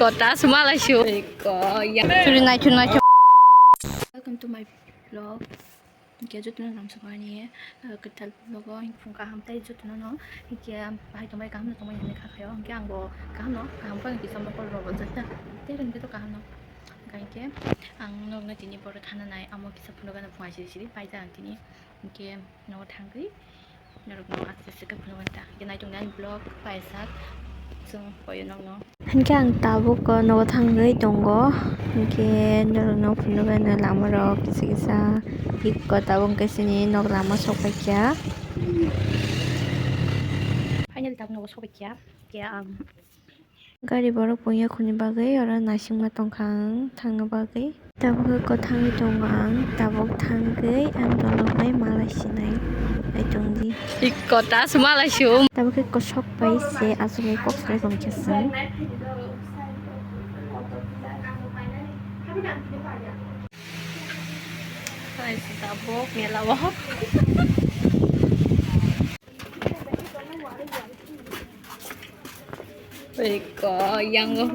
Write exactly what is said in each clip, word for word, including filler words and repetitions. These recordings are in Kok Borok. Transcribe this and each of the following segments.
Kota suma lai su. Ko ya. Churi nai churi nai. Welcome to my vlog. Hingke jotono lamsokmani, eh, kwtal vlogo hingke phung kaham tei jotono no hingke bahai tongbai kaham no tongbai hinui kha khaio. Hingke ang bo kaham no kaham khe hingke sambo kol rok jata tei hingke to kaham no hingke ang nokno tini boro thana nai amo kisa phunukgana phung siri siri paijak ang tini hingke nogo thangwi norokno aswk aswk khe phunukgani ta hingke naitok nai vlog paijak chwng koyo nokno. Hingke ang tabuk o nogo thangwi tongo, hingke norokno phunukgana lama rok kisa kisa hikko tabuk hingke chini nok lama sok paikha. Finally tabuk nogo sok paikha, hingke ang gari borok pungya khuni bagwi oro naisingma tongkha ang thangna bagwi. Tabuk khe kwthangwi tongo ang, tabuk thangwi ang dolok bai malai sinai ai tongdi. Ikko ta se malai si um. Tabuk khe kosok bai se asugwi kok salai tongkha chwng. Tabuk mela o. Oi ko, yang go.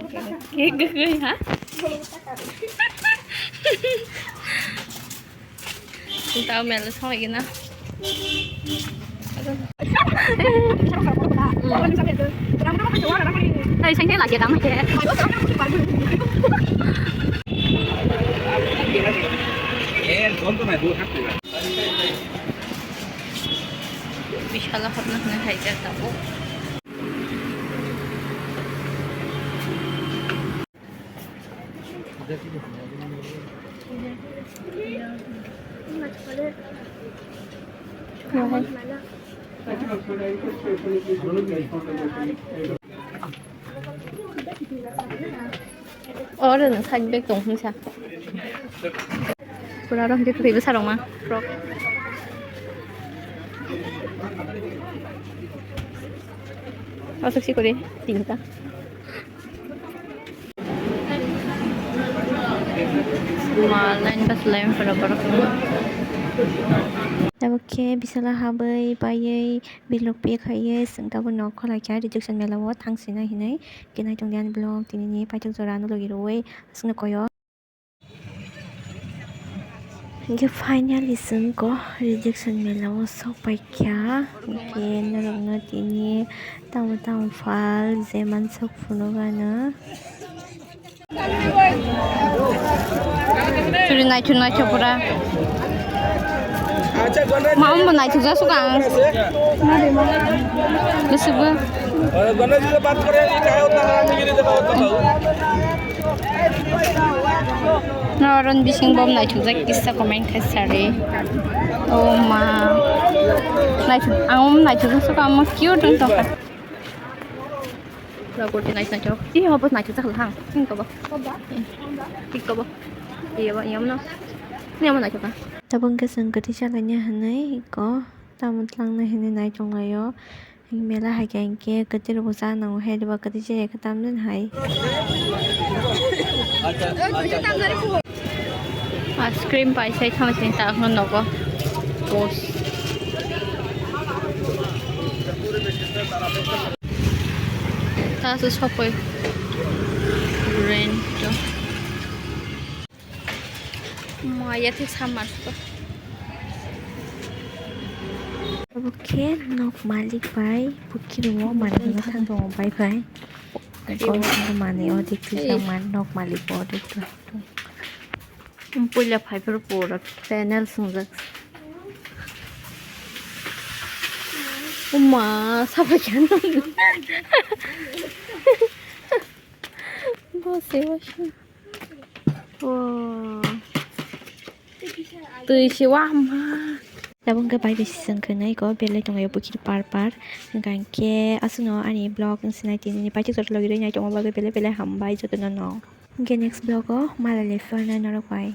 Ke gagoi ha? Tao mel song lagi na. Tao seng seng lagi dam ke. Bishala hapna hapna hai jak tabuk. Oro no side bag tong hwnsa. Pura oro hwnkhe kwthwi bwsa rok ma frog. Aswk si kwrwi tinta. Ma line bus line pura borok. Tabuk khe bisala habwi paiwi bilok pek hai chwng tabuk nok khwlai kha rejection mela o thang sina hinwi. Khe nai tongdi ani vlog tinini paithak jora no logi rwui aswkno koyo. Hingke finally chwng ko rejection mela o sok pai kha. Hingke norok no tini tamo tamo phal je mansok phunuk ano. Churi naithok naithok pura. Ma, omo naithok jak suka ang. Bwswk bo. No, ron bising bom naithok jak kisa comment khai sari. Oh ma. Naithok, ang omo naithok jak suka, omo cute wng tongkha. Pura kurti naithok naithok. Ih, obo naithok jak hang. Sing kobo. Tik kobo. Iya ba, iya mano. Ini omo naithok ka. Tabuk hwnkhe chwng kwthwi chalaina hinwi ko tamo twlangna hinwi nai tonglaio. Mela hai khe hwnkhe kwthwi rwbo cha nango hai rwba kwthwi chaya khe tamjani hai. Ice cream pai sai thang sini ta no nogo. Pos. Ta su sopoi. Rent. Maya thik samar to. Obo khe nok malik bai bukhi rwo manwi thang tongo bai bai. Gari o. Manwi o dik twi. Ei. Tang man nok malik bo dik twi. Puila phai phuru pura panel swngjak. Uma sapa khe. Bo se bo se. Wow. Twi se wahma. Tabuk hwnkhe bai bisi chwng khe nai ko belai tonglaio pukhiri par par. Hwnkha hwnkhe aswkno ani vlog wng sinai tini paithak jora logi rwi nai tongma bagwi belai belai hambai jotono no. Hwnkhe next vlog o malai lai phano norok bai.